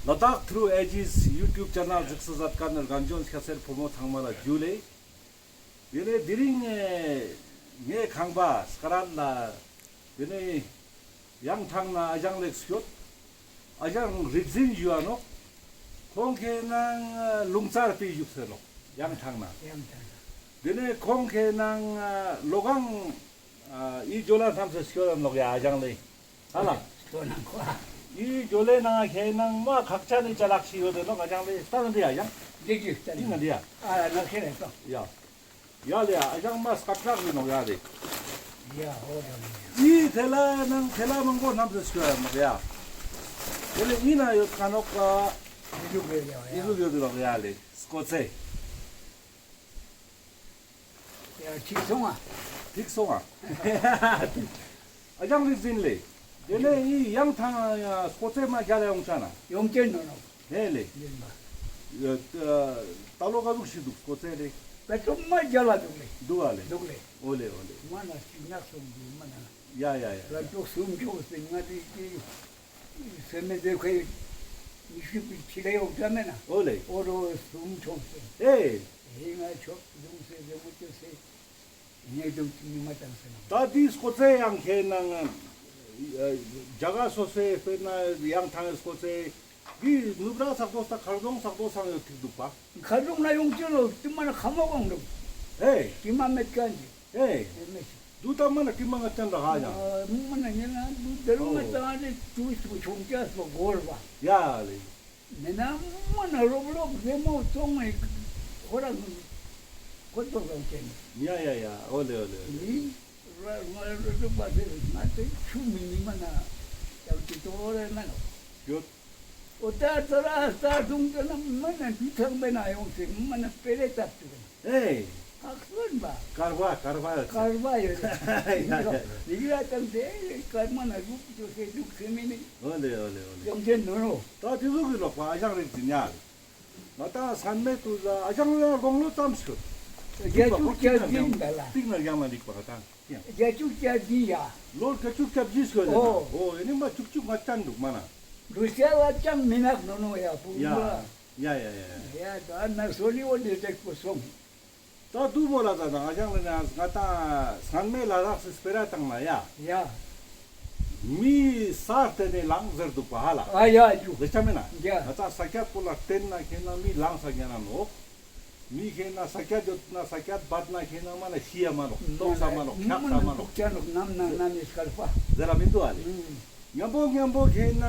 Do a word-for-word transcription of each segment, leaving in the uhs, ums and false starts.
ལ་དྭགས་ཐྲུ་ཨེ་ཇིས་ཡུ་ཊུབ་ཆེ་ནལ་གཟིགས་ས་མཛད་མཁན་རྒན་གཞོན་སྐྱ་སེར་ཕོ་མོ་ཚང་མ་ལ་ཇུ་ལེ། དེ་ནས་དེ་རིང་ངའི་ཁང་པ་སྐ་རལ་ལ་དེ་ནས་ཡང་ཐང་ན་ཨ་ཞང་ལེགས་སྐྱོད། ཨ་ཞང་རིག་འཛིན་ཞུའ་ནོག། ཁོང་ཁེ་ནང་ལུང་ཙར་པི་བཞུགས་སེ་ནོག། ཡང་ཐང་ན། ཡང་ཐང་ན། དེ་ནས་ཁོང་ཁེ་ནང་ལོ་གང་ཨི་ཇོ་ལ་ཐམས་སེ་སྐྱོད་ནོག་ཡ་ཨ་ཞང་ལེ། ཧ་ལ། སྟོན་ན་ཁོ། ཨི་ཇོ་ལེ་ནང་ཁེ་ནང་མ་ཁག་ཅན་ནི་ཅ་ལག་ཞིག་ཡོད་དེ་ནོག་ཨ་ཞང་ལེ། ལྟ་ན་འདི་ཡ་ཡང་། འདི་ཅི་ལྟ་ན། འདི་ན་འདི་ཡ། ཨ་ན་ཁེ་རེ་ཏོ། ཡ། ཡ་ལེ་ཨ་ཞང་མ་སྐད་གྲགས་ཡིན་ནོག་ཡ་ལེ། ཡ་ཧོ་ར་ལེ། ཨི་ཐེ་ལ་ནང་ཐེ་ལ་མང་པོ་ནམ་སེ་སྐྱོད་ཡ་ནོག་ཡ། དེ་ལེ་ཨི་ན་ཡོད་ཁ་ནོག་ག། ཨི་ཟུག་ཡོད་ཡ། ཨི་ཟུག་ཡོད་ནོག་ཡ་ལེ། སྐོ་ཚེ། ཡ་ཐིག་སོང་ཨ། ཐིག་སོང་ཨ། ཨ་ཞང་རིག་འཛིན་ལེ། དེ་ནས་ཡི་ཡང་ཐང་ཡ་སྐོ་ཚེ་མ་རྒྱལ་ཡོང་ཆ་ན། ཡོང་ཆེན་ནོ་ནོ། ཧེ་ལེ། ཡིན་པ། ཡ་ད་ལོ་ག་ཟུག་ཞིག་འདུག་སྐོ་ཚེ་ལེ། པེ་ཏོ་མ་རྒྱལ་ལ་འདུག་ལེ། འདུག་ཨ་ལེ། འདུག་ལེ། ཨོ་ལེ་ཨོ་ལེ། མ་ན་ཅིག་ནག་སོང་འདུག་མ་ན། ཡ་ཡ་ཡ། ལ་ཏོག་སུམ་ཅོག་སེ་ང་དེ་ཀི་སེ་མེ་དེ་ཁའི་ཉི་ཤུ་པའི་ཕྱི་ལ་ཡོང་ཆ་མེད་ན། ཨོ་ལེ། ཨོ་རོ་སུམ་ཅོག་སེ། ཨེ། ཧེ་ང་ཆོག་ཡོང་སེ་རེ་མོ་ཅོ་སེ། ངས་ཀྱང་ཅི་མི་མ་བཏང་ཟེར་ན། ད་འདི་སྐོ་ཚེ་ཡང་ཁེ་ནང་ཨ་རྒྱ་གར་སོ་སོའི་དཔེར་ན་ཡང་ཐང་སྐོ་ཚེ་འདི་ནུབ་ར་ས་གོ་ས་མཁར་རྫོང་ས་གོ་ས་ཡོད་ཐིག་འདུག་པ། མཁར་རྫོང་ན་ཡོང་ཅི་ལོ་དེ་མ་ན་ཁ་མོ་གང་འདུག། ཧེ། དྲི་མ་མེད་ཀྱང་ཅི། ཧེ། དེ་མེད་ཅི། དུ་ད་མ་ན་དྲི་མ་ང་ཅན་ར་ཧ་ཡང་། མ་ན་ཉེ་ན་དུ་དེ་རུ་ང་ད་ཨ་ནི་དུ་སུ་ཆུང་ཅག་སོ་གོར་བ། ཡ་ལེ། མེ་ན་མ་ན་རོབ་རོབ་རེ་མོ་ཙོང་ངེ་ཁོ་རང་ཁོ་ཏོ་རང་ཅན། ཡ་ཡ་ཡ་ཨོ་ལེ་ཨོ་ལེ་ཨོ་ལེ། ནི་ར་ང་ར་རུ་པ་ཟེར་ང་ཏེ་ཆུ་མི་ནི་མ་ན་ཡང་ཏི་ཏོ་རེ་མ་ན། ཡོད། ཨོ་ཏ་ཏ་ར་ས་དུང་ཏ་ན་མ་ན་དུ་ཐང་མེ་ན་ཡོང་སེ་མ་ན་པེ་རེ་ཏབ་ཏུ་ན། ཨེ། ཁག་སོན་པ། ཀར་བ་ཀར་བ་ཡོད། ཀར་བ་ཡོད། ཡ་ཡ་ཡ། ཡིག་ར་ཙམ་དེ་ཀར་མ་ན་རུག་ཅོ་སེ་རུག་སེ་མི་ནི། ཨོ་ལེ་ཨོ་ལེ་ཨོ་ལེ། ཡོང་ཅན་ནོ་ནོ། ད་དེ་ཟུག་གི་ལོག་པ་ཨ་ཞང་རིག་འཛིན་ཡ། ང་ད་སན་མེ་ཏུ་ལ་ཨ་ཞང་ལ་དགུང་ལོ་ཙམ་ཞིག་ཡོད། བརྒྱད་ཅུ་གྱ་བཞི་ཡིན་ད་ལ། ཏིག་ན་རྒྱང་ལ་འགྲིག་པ་ད་ཡང་། བརྒྱད་ཅུ་གྱ་བཞི་ཡ། ལོ་བརྒྱད་ཅུ་གྱ་བཞི་ཞིག་ཡོད་ལ། ཨོ། ཨོ་ཨེ་ནི་མ་བཅུ་གཅིག་མ་ཅན་འདུག་མ་ན། རུ་སི་ཡ་ལ་ཅང་མི་ནག་ནོ་ནོ་ཡ་བུ་ཡ། ཡ་ཡ་ཡ་ཡ། ཡ་ད་ན་སོ་ལི་འོ་ནི་ཏེག་པོ་སོང་། ད་དུ་མོ་ལ་ད་ད་ང་ཞང་ལ་ན་ང་ད་སན་མེ་ལ་དྭགས་སི་སྤེ་ར་བཏང་ན་ཡ། ཡ། མི་ས་བརྟེན་ནས་ལངས་ཟེར་འདུག་པ་ཧ་ལ། ཨ་ཡ་ཡུ། ཟེར་ཆ་མེད་ན། ཡ། ང་ད་ས་ཀྱད་པོ་ལ་བརྟེན་ན་ཁེ་ན་མི་ལངས་ས་ཉན་ན་ནོག། མི་ཁེ་ན་ས་ཀྱད་ཡོད་ན་ས་ཀྱད་བད་ན་ཁེ་ན་མ་ན་ཤི་ཡ་མ་ནོག། ལྟོགས་ས་མ་ནོག། འཁྱག་ས་མ་ནོག། ནམ་ན་ནམ་ནི་སྐལ་པ། ཟེར་ར་མི་འདུག་ཨ་ལེ། ཉམ་པོ་ཉམ་པོ་ཁེ་ན་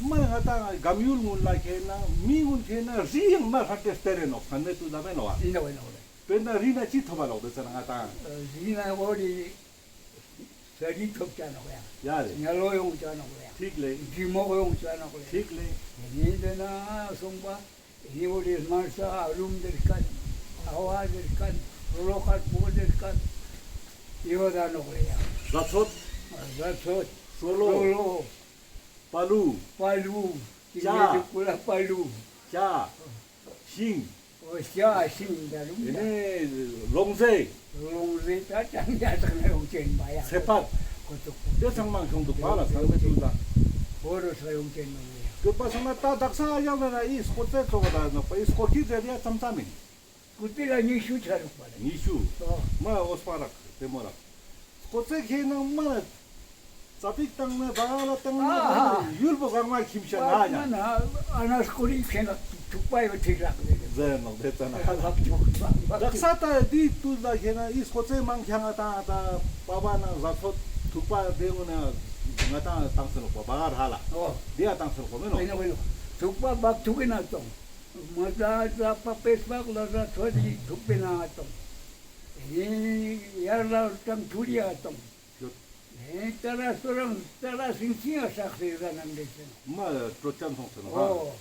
མ་ང་ད་གམ་ཡུལ་ངུན་ལ་ཁེ་ན་མི་ངུན་ཁེ་ན་རི་ཡང་མ་ཧྲ་ཏེ་སྟེར་རེ་ནོག། ཁན་མེ་ཏུ་ད་མེ་ནོག་ཨ། ཡིན་ནོག་ཡིན་ནོག་ལེ། དཔེར་ན་རི་ན་ཅི་ཐོབ་པ་ལོག་དེ་ཚེ་ན་ང་ད། རི་ན་འོ་རི་ས་རི་ཐོབ་ཅ་ནོག་ཡ། ཡ་རེ། ཉ་ལོ་ཡོང་ཅ་ནོག་ཡ། ཐིག་ལེ། འབྲི་མོག་ཡོང་ཅ་ནོག་ལེ། ཐིག་ལེ། ཡིན་དེ་ན་སོང་པ། ཨེ་ནི་འོ་རེ་དམར་ས་ཨ་རུམ་དེར་ཀན། ཨ་བ་དེར་ཀན། རོ་ཁར་པོ་དེར་ཀན། ཡོད་ད་ནོག་ལེ་ཡ། ཟ་ཚོད། ཟ་ཚོད། ཤོ་ལོ། ཤོ་ལོ། པ་ལུ། པ་ལུ། ཅི་ཅ། ནེ་ཅུ་ཀུ་ལ་པ་ལུ། ཅ། ཤིང་། འོ་ཅ་ཤིང་ད་རུམ་ཡ། ཨེ་ནི་ལོང་ཟེ། ལོང་ཟེ་ད་ཅང་ཡ་ད་ན་ཡོང་ཅན་པ་ཡ། ཚེ་ཕག་ཁོ་ཚོ་ཁོ་དེ་ཚང་མ་ཤོང་འདུག་པ་ལ་ཚང་མའི་ཚུལ་དང་། འོ་རོ་ས་ཡོང་ཅན་ནོ་ཡ། སྐྱོད་པ་སོང་ན་ད་དག་ས་ཨ་ཡང་ན་ན་ཨི་སྐོར་ཚེ་ཚོགས་ད་ནོག་པ་ཨི་སྐོར་ཁྱི་རེ་རེ་ཡ་ཙམ་ཙམ་ཡིན། སྐུ་ཚེ་ལ་ཉི་ཤུ་ཆ་རུག་པ་རེད། ཉི་ཤུ། ཨོ། མ་འོས་པ་རག་དེ་མོ་རག། སྐོར་ཚེ་ཁྱེད་ནང་མ་ན་ཙ་པིག་བཏང་ན་ད་ལ་བཏང་ན་ཨ་ཨ། ཡུལ་པོ་གང་མ་ཁྱིམ་ཤ་ན་ཡ། མ་ན་ཨ་ན་སྐོར་རི་ཁྱེད་ན་ཐུག་པ་ཡོད་ཐིག་རག་ལེ། ཟེར་ནོག་དེ་ཙ་ན་ཧ་ལག་ཆོག་ལག་དག་ས་ད་དེ་དུས་ལ་ཁྱེད་ན་ཨི་སྐོར་ཚེ་མང་ཁྱང་ང་ད་ད་པ་བ་ན་ཟ་ཚོད་ཐུག་པ་དེ་ངོ་ན་ང་ད་བཏང་ཟེར་ནོག་པ་བ་ཧར་ཧ་ལ། ཨོ། དེ་ཡ་བཏང་ཟེར་ནོག་པ་མེ་ནོག། ཐུག་པ་བག་ཐུག་གི་ན་ཙོང་། མ་ཟ་ཟ་པ་པེ་སྤག་ལ་ཟ་ཚོད་ཀྱི་ཐུག་པའི་ནང་ང་གཏོང་། ཨེ་ཡར་ལ་ཀྲང་ཐུར་ཡ་གཏོང་། ཡོད། ཨེ་ཏ་ར་སོ་རང་ཏ་ར་སིང་སིང་ཡ་ཤག་སེ་ཟ་ནང་འདྲེ་ཟེར། མ་དྲོ་ཅན་སོང་ཟེར་ན། ཨོ།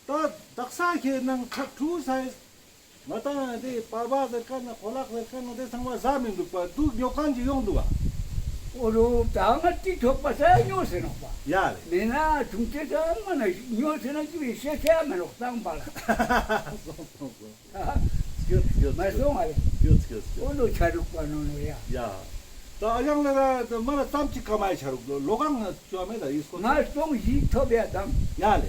ད་དག་ས་ཁྱེད་ནང་ཁྲག་ཁྲུ་ས་ཡིན། ང་ད་དེ་པ་བ་ཟེར་ཁན་ན་ཁོ་ལག་ཟེར་ཁན་ན་དེ་ཚང་མ་ཟ་མི་འདུག་པ་འདུག་ཉོ་ཁན་ཅིག་ཡོང་འདུག་ཨ། ཨོ་རོ་ད་ང་ཏི་ཐོབ་པ་ས་ཉོ་ཟེར་ནོག་པ། ཡ་རེད། མེད་ན་ཐུང་ཅེ་ད་མ་ན་ཉོ་ཟེར་ན་ཅི་བའི་ཤེས་ཤེས་མེད་ནོག་ཙང་པ་ལ། སོང་སོང་སོང་། སྐྱོད་སྐྱོད་མ་སོང་ཨ་རེད། སྐྱོད་སྐྱོད་སྐྱོད། ཨོ་ལོ་ཆ་རུག་པ་ནོ་ནོ་ཡ། ཡ། ད་ཨ་ཡང་ལ་ད་མ་ན་ཙམ་ཅིག་ཀ་མ་ཡ་ཆ་རུག་ལོ་ལོ་གང་ང་ཅོ་མེད་ད་ཡིས་ཁོ། ང་སྟོང་བཞི་ཐོབ་ཡ་དང་། ཡ་ལེ།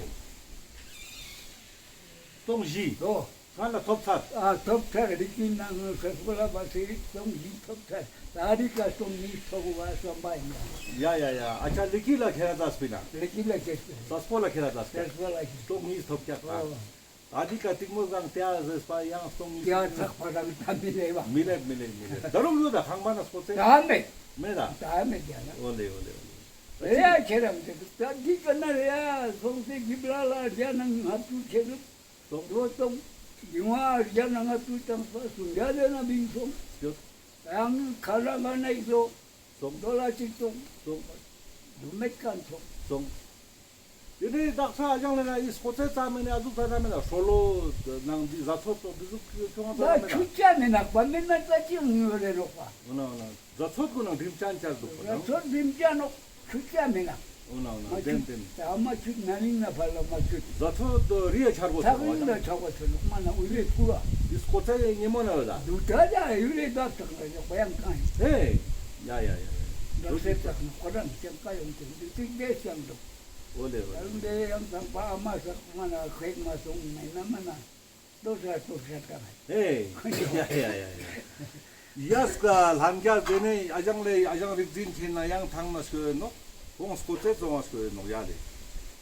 སྟོང་བཞི། ལོ། སྔན་ལ་ཐོབ་ཚར། ཨ་ཐོབ་ཚར། རི་ཀི་ནང་ངི་སེར་པོ་ལ་བ་སེ་སྟོང་བཞི་ཐོབ་ཚར། ད་རི་ཀ་སྟོང་གཉིས་ཐོབ་བ་བསམ་པ་ཡིན། ཡ་ཡ་ཡ། ཨ་ཅག་ལི་ཀི་ལ་ཁྱེར་ར་ཙ་སྤིན་ན། ལི་ཀི་ལ་ཁྱེར་སྤིན། ས་སྤོ་ལ་ཁྱེར་ར་ཙ་སྤིན། ས་སྤོ་ལ་ཁྱེར། སྟོང་གཉིས་ཐོབ་ཀྱག་ཨ། ཨོ། ད་འདི་ཀ་ཏིང་མོ་སྒང་ཏེ་ཟེར་པ་ཡང་སྟོང་གཉིས། ཡ་ཚག་པ་རང་ད་མི་ལེབ་བ། མི་ལེབ་མི་ལེབ་མི་ལེབ། ད་རུང་ཡོད་ད་ཁང་པ་ན་སྐོ་ཚེ། ད་མེད། མེད་ད། ད་མེད་ཀྱག་ན། ཨོ་ལེ་ཨོ་ལེ་ཨོ་ལེ། ཨེ་ཡ་ཁྱེད་རང་ཚེ་ད་འདི་ཀ་ན་རེ་ཡ་སོང་སྟེ་གི་བླ་ལ་རྒྱ་ནང་ང་བཅུ་ཁྱེད་རུ། སྟོང་། ལོ་སྟོང་། རྒྱུ་མ་རྒྱ་ནང་ང་བཅུ་དང་པ་སུམ་བརྒྱ་ལས་ན་བིང་སོང་། ཡོད། ཡང་ཁ་ར་ང་ན་ཡིག་ལོ། སྟོང་། ཌོ་ལར་གཅིག་སྟོང་། སྟོང་། རྒྱུ་མེད་ཀ་སྟོང་། སྟོང་། དེ་ནས་དག་ས་ཨ་ཞང་ལེ་ན་ཨི་སྐོ་ཚེ་ཙ་མེ་ནས་ཨ་ཟུག་ཙ་ན་མེ་ན་ཧྲོ་ལོ་ནང་འདི་ཟ་ཚོད་ཏོ་འདི་ཟུག་ཁྱོང་ཙ་ན་མེ་ན། ཆུ་ཆ་མེ་ན་པ་མེ་ན་ཙ་ཅི་ངུ་རེ་རོག་པ། འོ་ན་འོ་ན། ཟ་ཚོད་ཀུན་ནང་དྲིམ་ཅན་ཆར་འདུག་པ་ཟ་ཚོད་དྲིམ་ཅན་ནོག་ཆུ་ཆ་མེ་ན། འོ་ན་འོ་ན། མ་བདེན་ཆུ་བདེན། ད་མ་ཆུ་ན་ནིང་ན་ཕར་ལ་མ་ཆུ། ཟ་ཚོད་དོ་རི་ཡ་ཆར་གོ་ཚ་ཚ་ན་ཆ་གོ་ཚ་ནོག་མ་ན་འུ་ལེ་ཕུ་བ། ཨི་སྐོ་ཚེ་ཡེ་ཉེ་མོ་ན་ཡོད་ད། དུ་ད་ད་འུ་ལེ་ད་ཚག་ན་ཡོག་པ་ཡང་གང་ཡིན། ཨེ། ཡ་ཡ་ཡ་ཡ། འདོད་སེམས་ཚག་ན་ཁོ་རང་ཅན་ཀ་ཡོང་དེ་འདི་ཚིག་བདེ་ཞང་འདུག་འོ་ལེ་འོ་ལེ། ཡང་དེ་ཡང་ཚང་པ་ཨ་མ་ཟག་མ་ན་ཁེག་མ་སོང་མེ་ན་མ་ན། ལྟོ་ཤ་ལྟོ་ཤ་ཀ་ཧེ། ཡ་ཡ་ཡ་ཡ། ཡས་ཀ་ལྷན་རྒྱས་དེ་ནས་ཨ་ཞང་ལེ་ཨ་ཞང་རིག་འཛིན་ཁྱེད་ན་ཡང་ཐང་ན་སྐྱོད་ནོག་ཁོང་སྐོ་ཚེ་བཙོང་བ་སྐྱོད་ནོག་ཡ་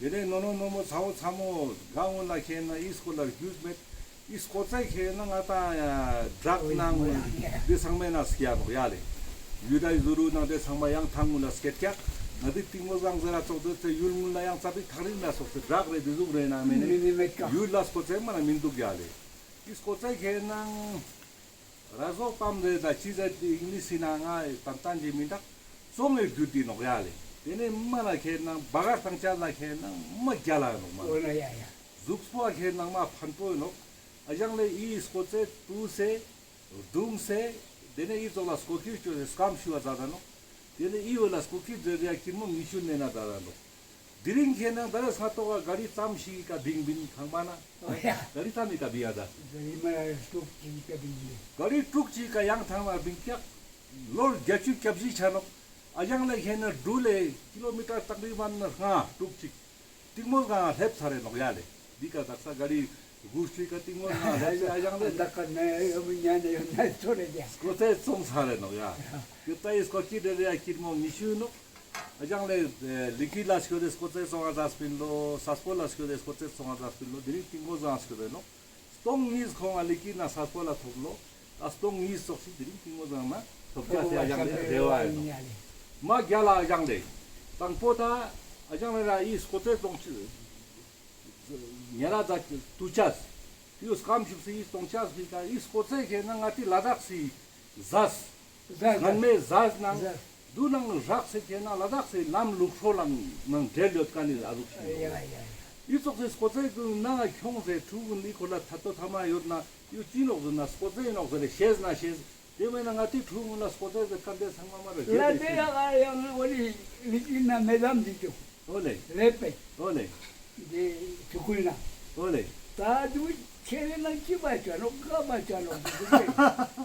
ལེ། དེ་ནས་ནོ་ནོ་ནོ་མོ་ཚ་བོ་ཚ་མོ་གང་འོ་ན་ཁྱེད་ན་ཨི་སྐོ་ལ་རྒྱུས་མེད། ཨི་སྐོ་ཚེ་ཁྱེད་ན་ང་ཏང་ཡ་བྲག་ནང་འདི་ཚང་མའི་ན་སྐྱ་ནོག་ཡ་ལེ། ཡུ་དའི་ཟུ་རུ་ནང་དེ་ཚང་མ་ཡང་ཐང་ངུ་ལ་སྐད་ཀྱག་ང་དེ་ཏིང་མོ་བཟང་ཟེར་ར་ཙོགས་དེ་ཚེ་ཡུལ་ངུ་ལ་ཡང་ཙ་པིག་ཐག་རིང་ལ་སོགས་ཚེ་བྲག་རེ་དེ་ཟུག་རེ་ན་མེ་ནེ་མེ་ནེ་མེད་ཀྱག་ཡུལ་ལ་སྐོ་ཚེ་མ་ན་མིན་འདུག་ཡ་ལེ། ཨི་སྐོ་ཚེ་ཁྱེད་ནང་ར་ཟོག་པམ་རེ་ད་ཅི་ཟེར་ཏེ་ཨིང་ལིཤ་ཟེར་ན་ང་ཏན་ཏན་ཅི་མི་འདུག་བཙོང་ངེ་རྒྱུ་དེ་ནོག་ཡ་ལེ། དེ་ནས་མ་ན་ཁྱེད་ནང་བ་གར་ཐང་ཆ་ལ་ཁྱེད་ནང་མ་རྒྱ་ལ་ནོག་མ། འོ་ན་ཡ་ཡ། གཟུགས་པོ་ཁྱེད་ནང་མ་ཕན་པོ་ནོག་ཨ་ཞང་ལེ་ཨི་སྐོ་ཚེ་ཏུ་སེ། རྡུང་སེ། དེ་ནས་ཨི་ཙོགས་ལ་སྐོ་ཁྱི་ཅོ་སེ་སྐམ་ཤུ་བ་ཛ་ད་ནོག་དེ་ནས་ཨི་བོ་ལ་སྐོ་ཁྱི་འདྲེ་རེ་ཡ་ཁྱིར་མོ་ཉི་ཤུ་ནེ་ན་ཛ་ད་ནོག་དེ་རིང་ཁྱེད་ནང་ད་རེས་ང་ཏོག་ག་ག་རི་ཙམ་ཞིག་ག་བིང་བིང་ཁང་པ་ན། ཨོ་ཡ། ག་རི་ཙམ་ཞིག་ག་བིང་ཡ་ད། ག་རི་མ་དྲུག་ཅིག་ག་བིང་བིང་། ག་རི་དྲུག་ཅིག་ག་ཡང་ཐང་ན་བིང་ཀྱག་ལོར་བརྒྱད་ཅུ་གྱ་བཞི་ཆ་ནོག་ཨ་ཞང་ལེ་ཁྱེད་ནང་འགྲུལ་ལེ་ཀི་ལོ་མི་ཊར་དང་རི་བན་ན་ལྔ་དྲུག་ཅིག་ཏིང་མོ་སྒང་སླེབས་ཚར་རེ་ནོག་ཡ་ལེ། འདི་ཀ་དག་ས་ག་རི་གུར་ཅིག་ག་ཏིང་མོ་སྒང་སླེབས་ཚར་ཨ་ཞང་ལེ། ད་ཀ་ནེ་ཡོ་མི་ཉན་ནེ་ཡོ་ནེ་ཚོ་རེ་ཡ། སྐོ་ཚེ་བཙོང་ཚར་རེ་ནོག་ཡ། ཡོ་ད་ཨི་སྐོ་ཁྱི་འདྲེ་རེ་ཡ་ཁྱིར་མོ་ཉི་ཤུ་ནོག་ཨ་ཞང་ལེ་ལི་ཀི་ལ་སྐྱོད་དེ་སྐོ་ཚེ་བཙོང་ང་ཛ་སྤིན་ལོ། ས་སྤོ་ལ་སྐྱོད་དེ་སྐོ་ཚེ་བཙོང་ང་ཛ་སྤིན་ལོ། དེ་རིང་ཏིང་མོ་སྒང་སྐྱོད་དེ་ནོག་སྟོང་གཉིས་ཁོང་ང་ལི་ཀི་ན་ས་སྤོ་ལ་ཐོབ་ལོ། ད་སྟོང་གཉིས་ཙོགས་ཤིག་དེ་རིང་ཏིང་མོ་སྒང་ན་ཐོབ་ཀྱག་ཟེར་ཨ་ཞང་ལེ་རེ་བ་ཡིན་ནོག་མ་རྒྱ་ལ་ཨ་ཞང་ལེ། དང་པོ་ད་ཨ་ཞང་ལེ་ར་ཨི་སྐོ་ཚེ་བཙོང་ཆི་ཉེ་ར་ད་ཏུ་ཆས། ཡུ་སྐམ་ཞུབ་སི་ཡི་སྟོང་ཆས་སི་ཀ་ཡི་སྐོ་ཚེ་ཁྱེད་ན་ང་ཏི་ལ་དྭགས་སི་ཟས། ཟས་སྔན་མའི་ཟས་ནང་ཟས། དུ་ནང་རག་སེ་ཁྱེད་ན་ལ་དྭགས་སི་ལམ་ལུགས་སྲོལ་ལང་ནང་འབྲེལ་ཡོད་ཀ་ནི་ཨ་ཟུག་ཡ་ཡ་ཡ། ཡི་ཙོགས་སི་སྐོ་ཚེ་ཀུན་ན་ཁྱོང་སེ་ཕྲུ་གུ་ནི་ཁོ་ལ་ཐ་ཏོ་ཐ་མ་ཡོད་ན་ཡུ་ཅི་ནོག་ཟེར་ན་སྐོ་ཚེ་ཡིན་ནོག་ཟེར་ཤེས་ན་ཤེས། དེ་མེད་ན་ང་ཏི་ཕྲུ་གུ་ལ་སྐོ་ཚེ་ཟེར་ཀ་འདྲེ་ཚང་མ་མ་རེད། ལ་དེ་ཡ་ཡང་འོ་ལི་ལི་ཀི་ན་མེ་ལམ་འདི་ཅུ། འོ་ལེ། ལེ་པེ། འོ་ལེ། འདི་ཆུ་ཁུལ་ན། འོ་ལེ། ད་དུ་ཁྱེད་རེ་ན་ཅི་བ་ཅ་ནོ་ཀ་བ་ཅ་ནོ་འདི་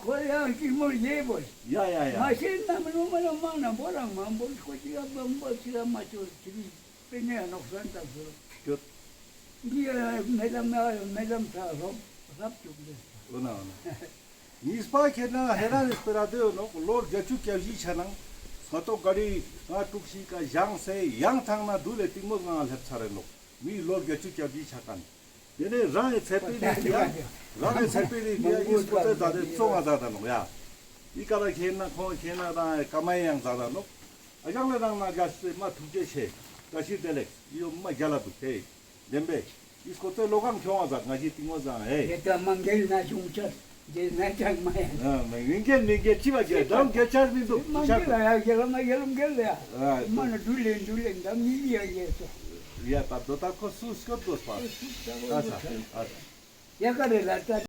ཁོ་ཡང་ཀི་མོ་ཡེ་བོ། ཡ་ཡ་ཡ། མ་ཤེས་ན་མི་ནོ་མ་ན་མ་ན་བོ་རང་མ་བོ་ཁོ་ཅི་ཡ་བ་མ་ཅི་ཡ་མ་ཅོ་ཅི་རི། པེ་ནེ་ནོག་སན་ཏང་སུ་རོ། ཁྱོད། འདི་ཡ་མེ་ལམ་ཡ་མེ་ལམ་ས་རོ་རབ་ཅུག་ལེ། འོ་ན་འོ་ན། གཉིས་པ་ཁྱེད་ན་ཧེ་ར་རིས་པེ་ར་དེ་ཡོད་ནོག་ལོ་བརྒྱད་ཅུ་གྱ་བཞི་ཆ་ནང་ང་ཏོག་ག་རི་ལྔ་དྲུག་ཞིག་ག་བཞེངས་སེ་ཡང་ཐང་ན་འདུ་ལེ་ཏིང་མོ་སྒང་སླེབས་ཚར་རེ་ནོག་མི་ལོ་བརྒྱད་ཅུ་གྱ་བཞི་ཆ་ཀན། དེ་ནས་རང་ཡི་ཚེ་པེ་རི་ཡ་རང་ཡི་ཚེ་པེ་རི་ཡ་ཨི་སྐོ་ཚེ་ཛ་དེ་བཙོང་ང་ཛ་ད་ནོག་ཡ། ཨི་ཀ་ར་ཁྱེད་ན་ཁོང་ཁྱེད་ན་རང་ཡི་ཀ་མ་ཡང་ཛ་ད་ནོག་ཨ་ཞང་ལེ་རང་ན་དགའ་སེ་མ་ཐུགས་རྗེ་ཆེ། བཀྲ་ཤིས་བདེ་ལེགས། ཡོ་མ་རྒྱ་ལ་འདུག་ཧེ། བདེན་པས། ཨི་སྐོ་ཚེ་ལོ་གང་ཁྱོང་བ་ཟ་ང་ཞི་ཏིང་མོ་ཟ་ཧེ། ཡེ་ད་མ་འགལ་ན་ཆུང་ཆ་རྒྱལ་ན་ཅང་མ་ཡང་། ཨ་མ་མི་འགལ་མི་འགལ་ཅི་བ་འགལ་དམ་འགལ་ཆ་མི་འདུག་མ་འགལ་ལ་ཡ་འགལ་མ་འགལ་འགལ་ལ་ཡ། ཨ་མ་ན་འདུལ་ལེ་འདུལ་ལེ་འདམ་མི་ཡ་ཡེ་སོ། ཡ་ད་དོ་ད་ཁོ་སུ་སྐྱོད་དགོས་པ། སུ་ད་ཨ་ས་ཨ་ས། ཡ་ག་རེ་ལ་ད།